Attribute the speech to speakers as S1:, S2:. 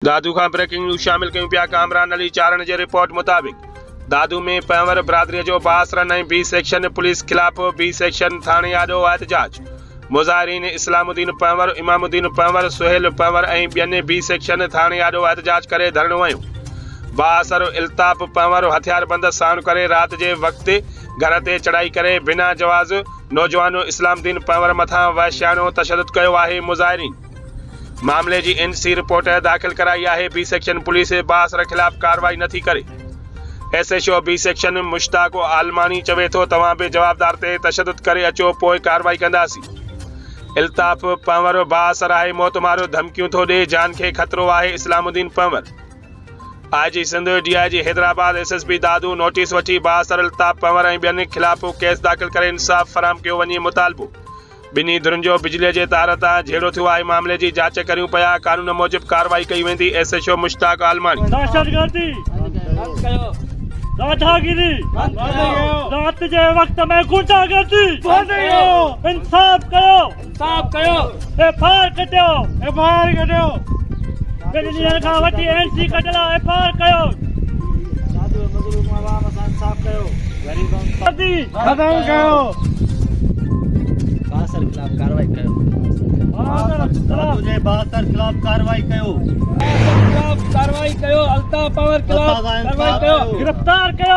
S1: دادو کان breaking news شامل ڪيون پيا ڪامران علي چارڻ جي رپورٽ مطابق دادو ۾ پنهور برادري جو بااثرن ۽ بي سيڪشن پوليس خلاف بي سيڪشن ٿاڻي آڏو احتجاج مظاهرين اسلام الدين پنهور، امام الدين پنهور، سهيل پنهور ۽ ٻين بي سيڪشن ٿاڻي آڏو احتجاج ڪري ڌرڻو هنيو. بااثر الطاف پنهور هٿياربند ساڻ ڪري رات جي وقت گهر تي چڙهائي ڪري بنا جواز نوجوان اسلام الدين پنهور مٿان وحشياڻو تشدد ڪيو آهي مظاهرين معاملي جي اين سي رپورٽ داخل ڪرائي آهي بي سيڪشن پوليس بااثر خلاف ڪارروائي نٿي ڪري S H O B section Mushtaq Almani چوي ٿو توهان به جوابدار تي تشدد ڪري اچو پوء ڪارروائي ڪنداسين الطاف پنهور بااثر آهي موت مارو ڌمڪيون ٿو ڏي جان کي خطرو آهي Islamuddin Panhwar I G Sindh D I G Hyderabad S S P Dadu notice وٺي بااثر الطاف پنهور ۽ ٻين خلاف ڪيس داخل ڪري انصاف فراهم ڪيو وڃي مطالبو ٻنهي ڌرين جو بجلي جي تار تان جهيڙو ٿيو آهي، معاملي جي جاچ ڪريون پيا، قانون موجب ڪارروائي ڪئي ويندي، ايس ايڇ او مشتاق عالماڻي.
S2: دهشتگردي، داداگيري، رات جي وقت ۾ غنڊا گردي، انصاف ڪيو، ايف I R ڪٽيو، ٻن ڏينهن کان وٺي اين سي ڪٽيل آ، ايف I R ڪيو. ختم ڪيو.
S3: بااثر خلاف ڪارروائي ڪيو.
S4: دادو جي بااثر خلاف ڪارروائي ڪيو.
S3: خلاف ڪارروائي ڪيو الطاف پاور خلاف ڪارروائي ڪيو.
S2: گرفتار ڪيو.